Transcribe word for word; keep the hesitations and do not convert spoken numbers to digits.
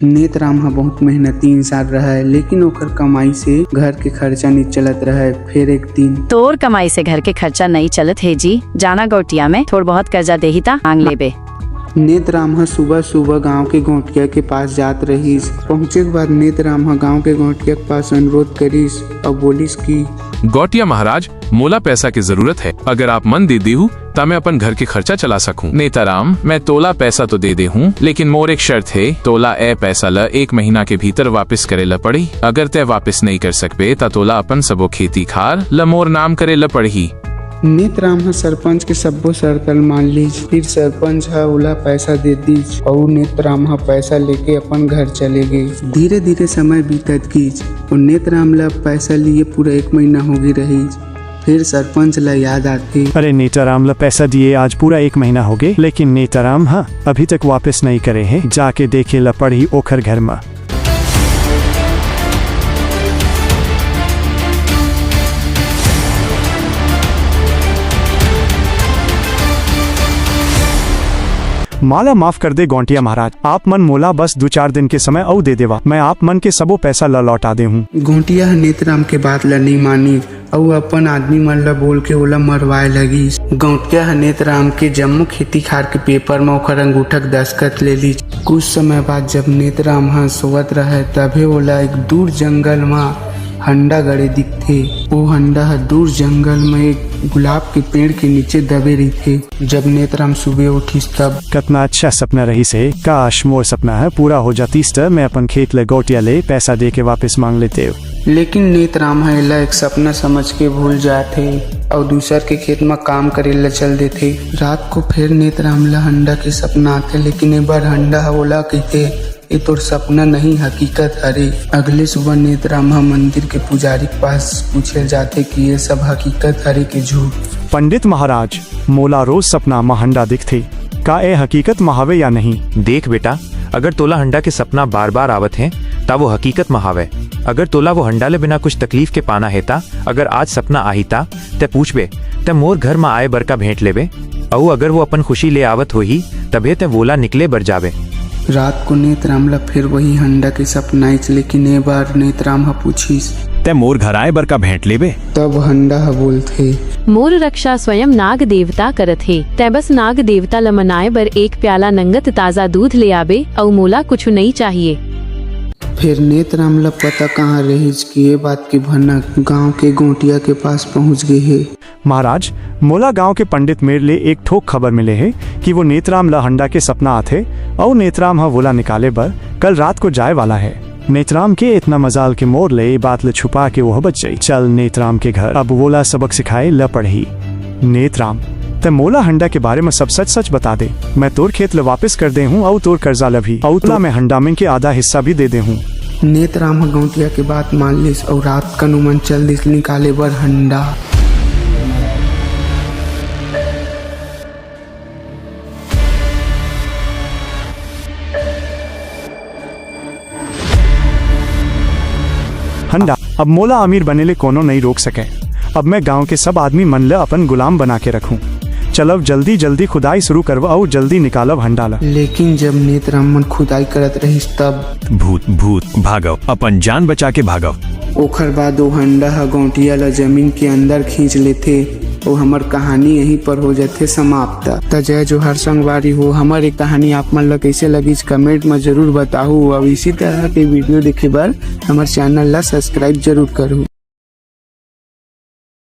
नेतराम ह बहुत मेहनती इंसान रहय, लेकिन ओकर कमाई से घर के खर्चा नइ चलत रहय। फेर एक दिन तोर कमाई से घर के खर्चा नइ चलत हे जी, जाना गौटिया में थोड़ बहुत कर्जा देही ता मांग लेबे। नेतराम ह सुबह सुबह गांव के गौटिया के पास जात रहिस। पहुंचे के बाद नेतराम ह गांव के गौटिया के पास अनुरोध करिस अउ बोलिस कि गौटिया महाराज, मोला पैसा के जरूरत है, अगर आप मन दे देहू, ता मैं अपन घर के खर्चा चला सकूं। नेताराम, मैं तोला पैसा तो दे दे हूं, लेकिन मोर एक शर्त है, तोला ए पैसा ल एक महीना के भीतर वापस करे ल पड़ी। अगर तै वापस नहीं कर सकबे, ता तोला अपन सबो खेती खार ल मोर नाम करे ल पड़ही। नेतराम ह सरपंच के सब्बो शर्त ल मान लीस। फिर सरपंच ह ओला पैसा दे दीस अउ नेतराम ह पैसा लेके अपन घर चले गे। धीरे धीरे समय बीतत गीस अउ नेतराम ल पैसा लिए पूरा एक महीना होगे रहिस। फिर सरपंच ल याद आथे। अरे, नेताराम ल पैसा दिए आज पूरा एक महीना होगे, लेकिन नेताराम ह अभी तक वापस नहीं करे हे। जाके देखे ल पड़ही ओखर घर म। माला माफ कर दे गौंटिया महाराज, आप मन मोला बस दू चार दिन के समय अउ दे देवा, मैं आप मन के सबो पैसा ल लौटा दे हूँ। गौंटिया ह नेतराम के बात ल नइ मानिस अउ अपन आदमी मन ल बोल के ओला मरवाए लगिस। गौंटिया ह नेतराम के जम्मो खेती खार के पेपर म ओखर अंगूठा के दस्तखत ले लीस। कुछ समय बाद जब नेतराम ह सोवत रहय, तभे ओला एक दूर जंगल म हंडा गड़े दिखथे। ओ हंडा ह दूर जंगल म एक गुलाब के पेड़ के नीचे दबे रहिथे। जब नेतराम सुबह उठिस तब कतना अच्छा सपना रहिस हे। काश मोर सपना ह पूरा हो जातिस त मैं अपन खेत ले गौटिया ले पैसा दे के वापस मांग लेतेव। लेकिन नेतराम ह एला एक सपना समझ के भूल जाथे अउ दूसर के खेत म काम करे ल चल देथे। रात को फेर नेतराम ल हंडा के सपना आथे, लेकिन ए बार हंडा ह ओला कहिथे, "ये तोर सपना नहीं, हकीकत हरे।" अगले सुबह नेतराम ह मंदिर के पुजारी के पास पूछे जाथे कि ये सब हकीकत हरे कि झूठ। पंडित महाराज, मोला रोज सपना म हंडा दिखथे, का ए हकीकत म हवे या नहीं? देख बेटा, अगर तोला हंडा के सपना बार-बार आवत हे, ता वो हकीकत म हावय। अगर तोला वो हंडा ले बिना कुछ तकलीफ के पाना हे ता, अगर आज सपना आही ता, तै पूछबे, तै मोर घर म आए बर का भेंट लेबे? अऊ अगर वो अपन खुशी ले आवत होही, तभे तै वोला निकले बर जाबे। रात को नेतराम ला फिर वही हंडा के सपना आइस, लेकिन ए बार नेतराम ह पूछिस, "तै मोर घर आए बर का भेंट लेबे?" तब हंडा ह बोलथे, "मोर रक्षा स्वयं नाग देवता करत हे। तै बस नाग देवता ल मनाए बर एक प्याला नंगत ताजा दूध ले आबे, अऊ मोला कुछु नइ चाहिए।" फिर नेतराम ल पता कहाँ रहिस कि ये बात के भनक गांव के गोंटिया के पास पहुंच गे हे। महाराज, मोला गांव के पंडित मेर ले एक ठोक खबर मिले हे कि वो नेतराम ल हंडा के सपना आथे, अऊ नेतराम ह वोला निकाले बर कल रात को जाए वाला हे। नेतराम के इतना मजाल के मोर ले ये बात ल छुपा के वह बच जाई। चल नेतराम के घर, अब वोला सबक सिखाए ल पड़ही। नेतराम, तै मोला हंडा के बारे म सब सच सच बता दे। मैं तोर खेत ल वापस कर दे हूँ अऊ तोर कर्जा ल भी, अऊ तोला मैं हंडा में के आधा हिस्सा भी दे दे हूँ। नेतराम ह गौंटिया के बात मान लिस अऊ रात कन ओमन चल दिस निकाले बर हंडा। हंडा, अब मोला अमीर बने ले कोनो नइ रोक सके। अब मैं गांव के सब आदमी मन ल अपन गुलाम बना के रखूं। चलव जल्दी जल्दी खुदाई शुरू करव अऊ जल्दी निकालव हंडा ल। लेकिन जब नेतराम मन खुदाई करत रहिस तब भूत, भूत, भागव, अपन जान बचा के भागव। ओखर बाद ओ हंडा ह गौंटिया ल जमीन के अंदर खींच लेथे। अउ हमर कहानी यहीं पर हो जाथे समाप्त। त जय जोहार संगवारी हो, हमर एक कहानी आप मन ल कइसे लगिस, comment म जरूर बताहू। अउ इसी तरह के video देखे बर हमर channel ल subscribe जरूर करहू।